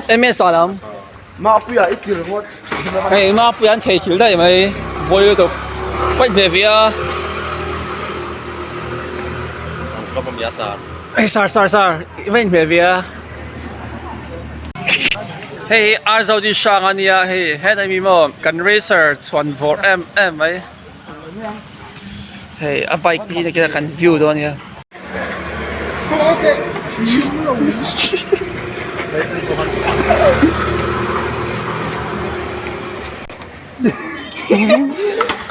MS ah lam Mapuia i tir ngawt hei Mapuia an thei thil daih mai buai lutuk paih hmeh ve a hei sar sar sar i va inhmeh ve a hei hi Arzodi hrang a nia hei hetlai mi maw kan racer chhuan vawrh em em mai hei a bike te hi nakinah kan view dawn a nia.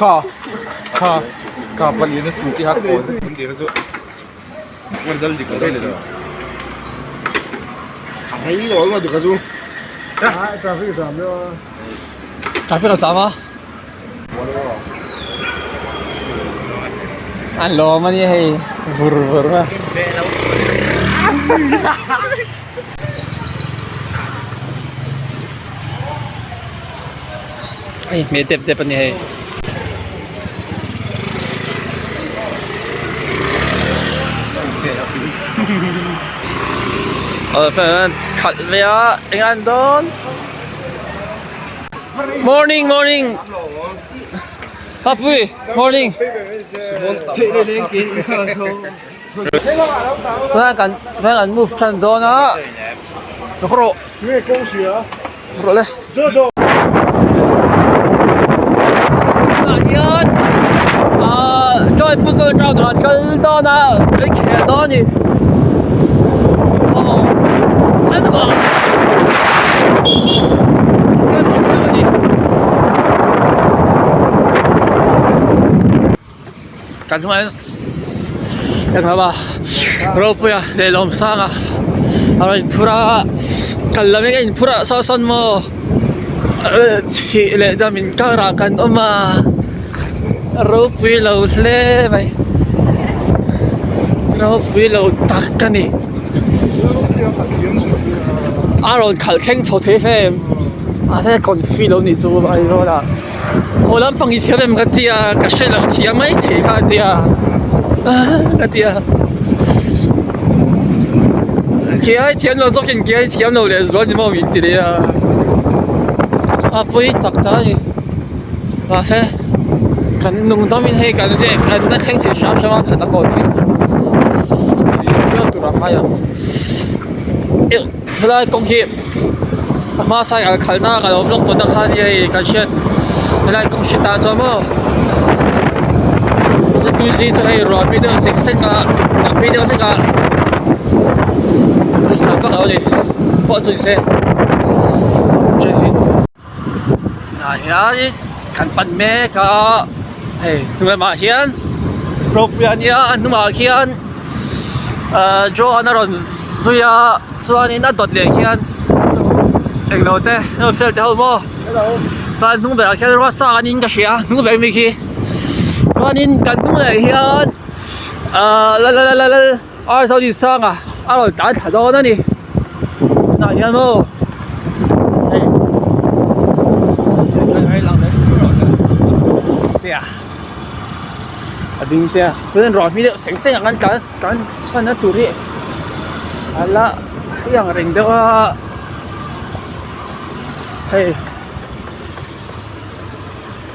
Kha kha kha pali na scooty ha kawl Traffic a zam a. An lawm a nia hei vur vur a. Hei hmeh dep dep a ni hei. Khalh ve a eng an dawn. Morning morning Papui morning Tunah kan tunah kan move tan dawn a rawh rawh le Tunah hian ahh joy futsal ground ah an kal dawn a an khel dawn a ni aw Kan hnungah hian englo a Ropuia leh Lawmsanga a rawn inphur a kal lam in a inphur a saw sawn maw chhih leh dam in karah kan awm a ropui lo hle mai ropui lo tak a ni a rawn khalh thleng chho thei em mahse confi lo nih chu Aizawl ah. Haw lampang i thiam em ka tia ka hre lo thiam mai thei kha a tia ka tia ke ai thiam lo zawk in ke ai thiam lo leh zual ni maw min ti leh a a pawi tak tak a ni mahse kan nung dam in hei kan vek an la thleng thei hram hram a khat a kawl thei chu zir tur a ngai ang helai kawng hi. A hma cycle khalh na ka lo vlog tawh na kha nia hei kan hriat helai kawng hriat ah chuan maw tui chi chu hei ruah pui deuh sek sek a ruah pui deuh hlek a thusam vak lo a ni pawh chu ni se ah hianin kan pan mek a hei hnung lamah hian ropui a nia a hnungah khian ahh Johan a rawn zui a chuanin a dawt leh khian englo te heng fel te ho maw chuan hnung berah khian ruat sang an in ka hria hnung ber mi khi chuanin kan hnung leh hian ahh la la la la Arzawlsanga a rawn tlan thla dawn a ni tunah hian maw hei a ding te a chuan ruah hmi deuh seng seng ang an tlan tlan hmanna tur hi a la thui ang reng deuh a hei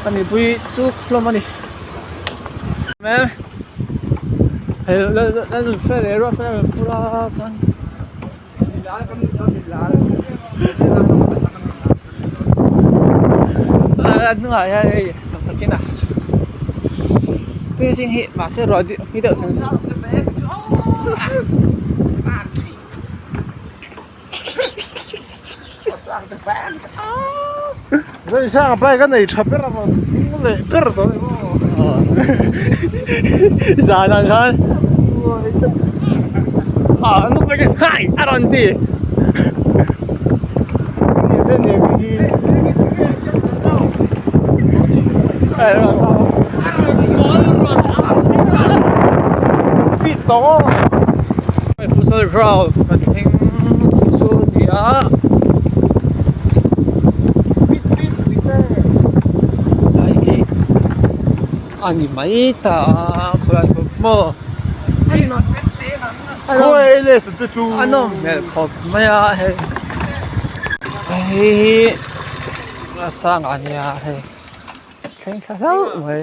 a mipui chu hlawm a ni. A hnungah hian hei tak takin a tui zing hi mahse ruah hi deuh sen Zai bike a nei tha ber a rawn ding leh ber tawh a ni maw. Zan ang khan ah nuk vek hai a rawn ti. Speed tawh. Futsal ground a thleng chu a ni a. Lai hi a ni mai ta a khawlai pawh maw a A nawm hmel khawp mai a hei hei hi a sang a nia hei thleng thla hlauh mai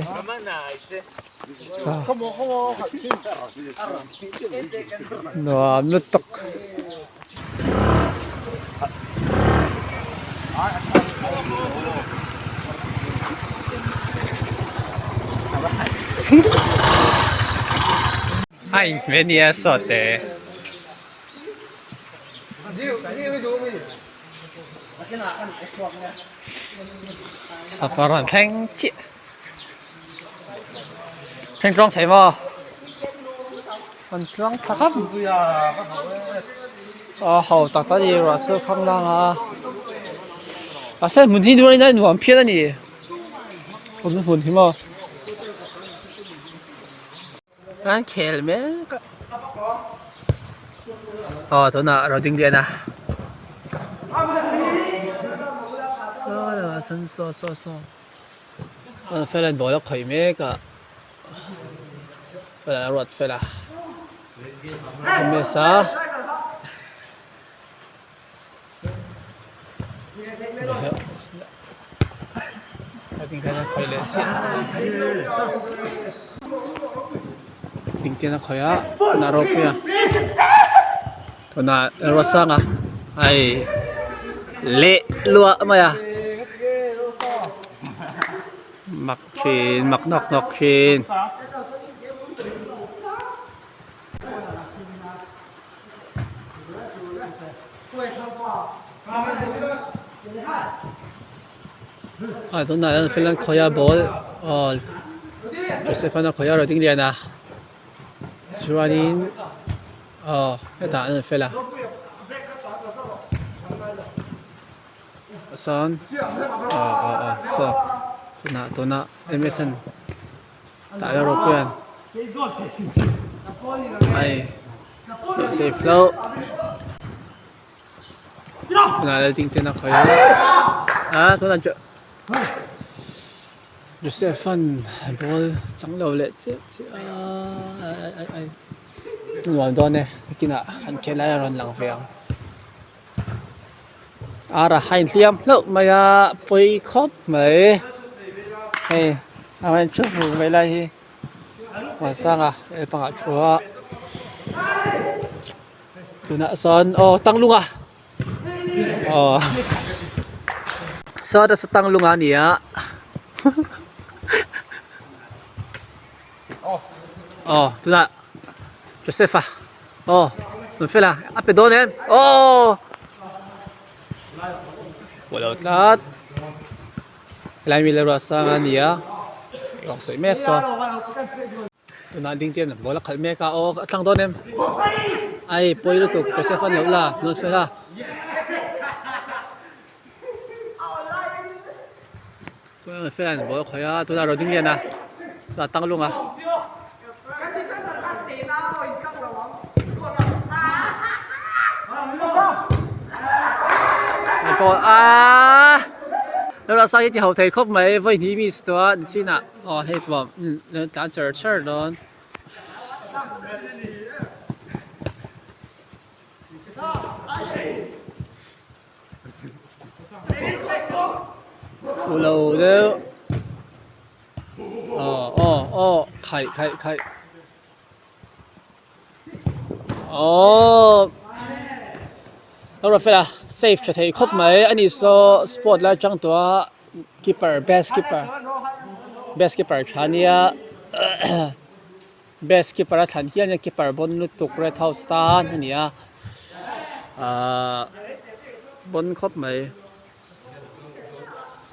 nuam lutuk. A inhmeh nia sawte. Sapa rawn thleng chiah. Thleng tluang thei maw? An tluang thla khawp. A ho tak tak a ni ruah chu khang lang a. Mahse hmun hi nuanin a nuam phian a ni. Hmun hmun hi maw. An khel mek a aw tunah Rodingliana saw lamah sawn saw saw saw a fela ball a khawih mek a a ruat fel a a miss a. Dingtian a khawih a tunah ropui a tunah Ruatsanga ai leh luah mai a mak thin mak nawk nawk thin. A tunah hian field an khawih a ball aw Joseph an a khawih a rawn ding lian a chuanin aw hetah an rawn fel a sawn aw aw aw saw tunah tunah M S an tah erawh khian ai safe hlauh tunah lal ding ten a khawih a ah tunah Jo Joseph an ball chang lo leh chiah chiah a ai ai ai ai nuam dawn e nakinah kan khel lai a rawn lang ve ang. Ar a hain hliam hlauh mai a pawi khawp mai hei a rawn thu vur mai lai hi Muansanga leh pangah thu a tunah sawn aw tanglunga aw saw ta tanglunga a ni a aw tunah Joseph a aw rawn fel a a pe dawn em aw pawh lo tlat helai mi leh sang a ni a rawng sawi mek saw tunah ding te ball a khalh mek a aw a tlang dawn em ai pawi lutuk Joseph a ni loh la rawn fel a. Chuan fan ball a khawih a tunah Roding lian a tunah tang lung a. Goal a Lalruatsanga hi ti ho thei khawp mai vawi hnih miss tawh a nichinah aw hei pawh tlan char char dawn. Fuh lo deuh aw aw aw khaih khaih khaih aww a rawn fel a safe tha thei khawp mai ani saw sport lai atang tawh a keeper best keeper best keeper tha ania best keeper a thlan hian keeper bawn lutuk red house tan a ni a ahh bawn khawp mai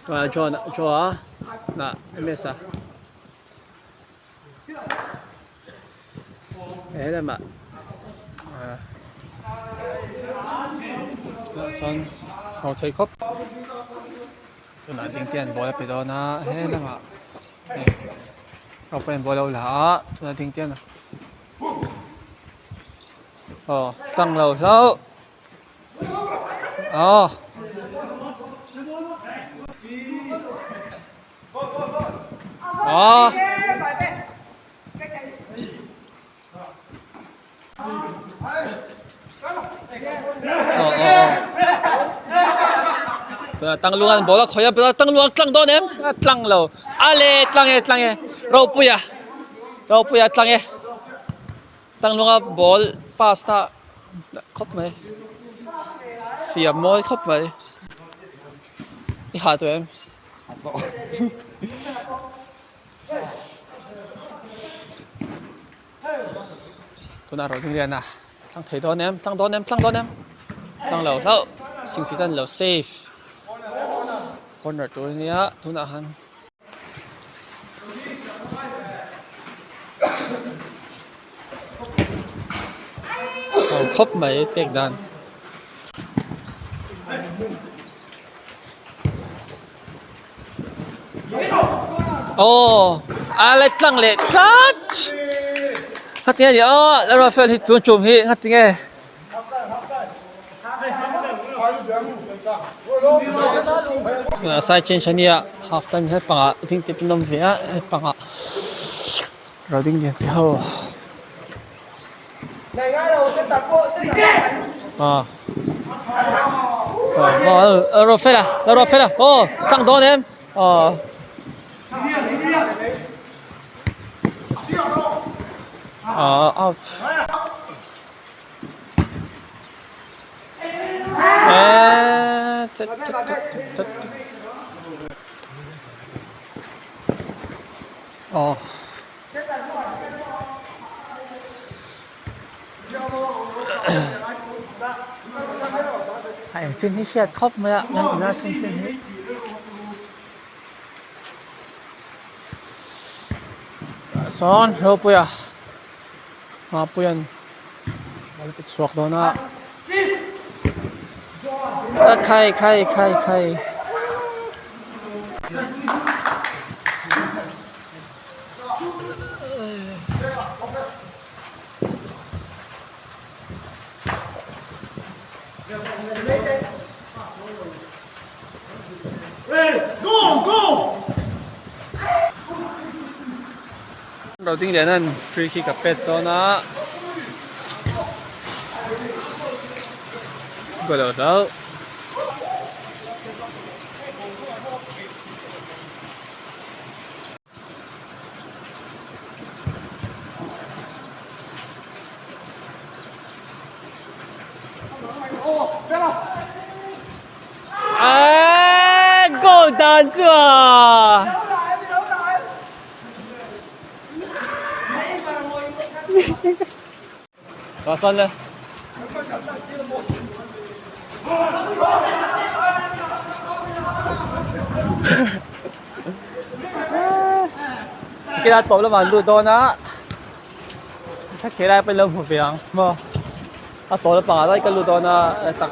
chuan John Joe a nah M S a he lamah ahh tunah sawn ho thei khawp tunah ding te an ball a pe dawn a he lamah. Ropui an buai lo la a chuan a ding te aw tlang lo hlauh aw aw. Aw aw aw tunah Tanglunga'n ball a khawih a tunah Tanglunga tlang dawn em a tlang lo a le tlang e tlang e Ropuia Ropuia tlang e Tanglunga ball pass na khawp mai siam mawi khawp mai i ha tawh em. Tunah rawh ding lian a tlang thei dawn em tlang dawn em tlang dawn em tlang lo hlauh sing si tan lo safe corner tur ania tunah han ho khawp mai pek dan. Aw a let tlang leh tlat heti a ni a Lalruatfel hi tun tum hi ngati nge side change a nia half time hi pangah ding te pawh an awm ve a pangah ro ding lian te ho ah saw saw Lalruatfela Lalruatfela aw tlang dawn em aw. Ah out. Eh, tut tut tut tut tut. Aw. A engchin hi hriat khawp mai a, ina chin hi. Tah sawn Ropuia Mapuia'n ball a pe chhuak dawn a a khai khai khai khai. Roding lian an free kick a pet dawn a goal lo hlauh. Eeeee goal dan chu a Rasan le Kila tawp lamah an lut dawn a Thla lai pawhin lo hmu ve ang maw a tawp lampangah lai ka lut dawn a tak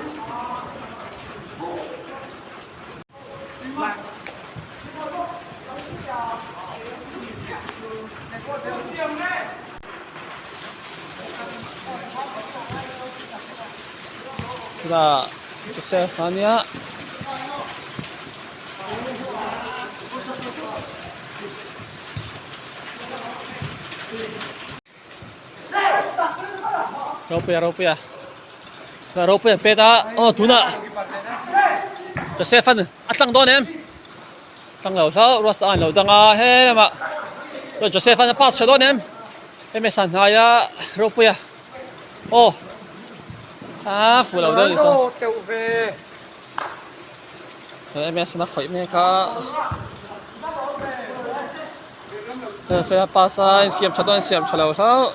Chutah Joseph a nia. Ropuia Ropuia Ropuia pet a aw tunah Joseph an a tlang dawn em tlang lo hlauh ruat a lo dang a he lamah chuan Joseph an a pass tha dawn em ms a hnai a Ropuia aw a fuh lo deuh ni sawn ms an a khawih mek a. Fela pass a insiam tha dawn insiam tha lo hlauh.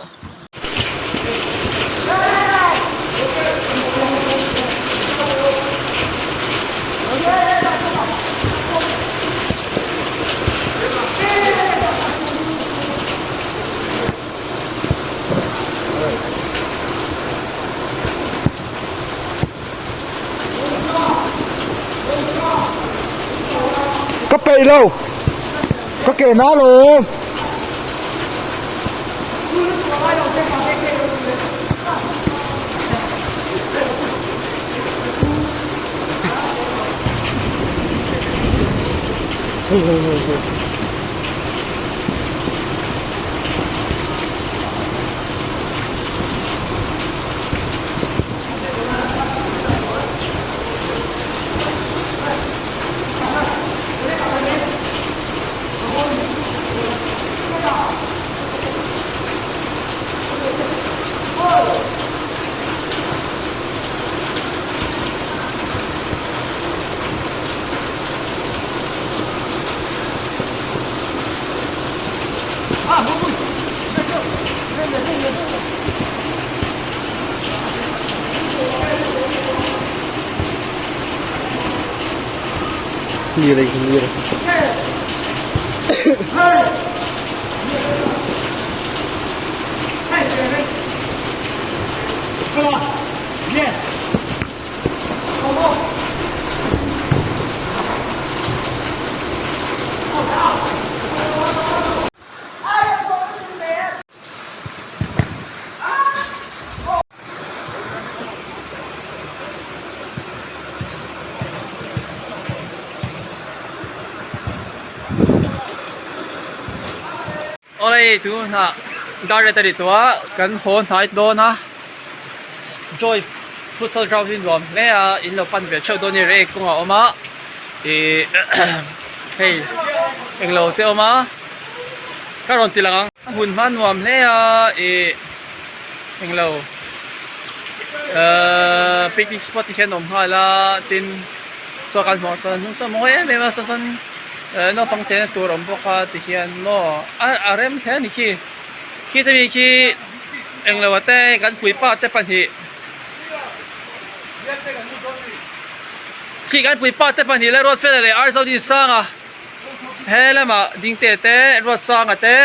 Ka peih lo. Ka ke na lo. Lir a lir. Awle tunah dar ret a ri tawh a kan haw hnai dawn a joy futsal ground hi nuam hle a in lo pan ve theuh dawn a ni rei kawng a awm a ih hei englo te a awm a ka rawn ti lang ang a hmun hma nuam hle a ih englo ahh picnic spot te hian a awm nghal a tin saw kan hmuh ang sawn hnung saw a mawi em em a saw sawn eh naupang chena tur a awm bawk a tihian maw a a rem hle a ni khi khi te mi khi englo ah te kan puipa te pahnih khi kan puipa te pahnih leh Ruatfela leh Arzodin Sanga he lamah Dingte te Ruatsanga te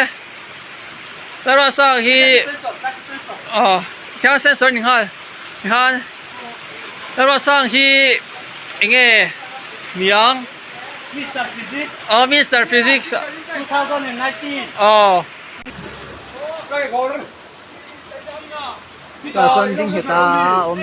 Ruatsanga hi aw thian sensor ni nghal tikhan Ruatsanga hi eng nge niang aw Mister Physics aw. Tah sawn ding nghet a awm.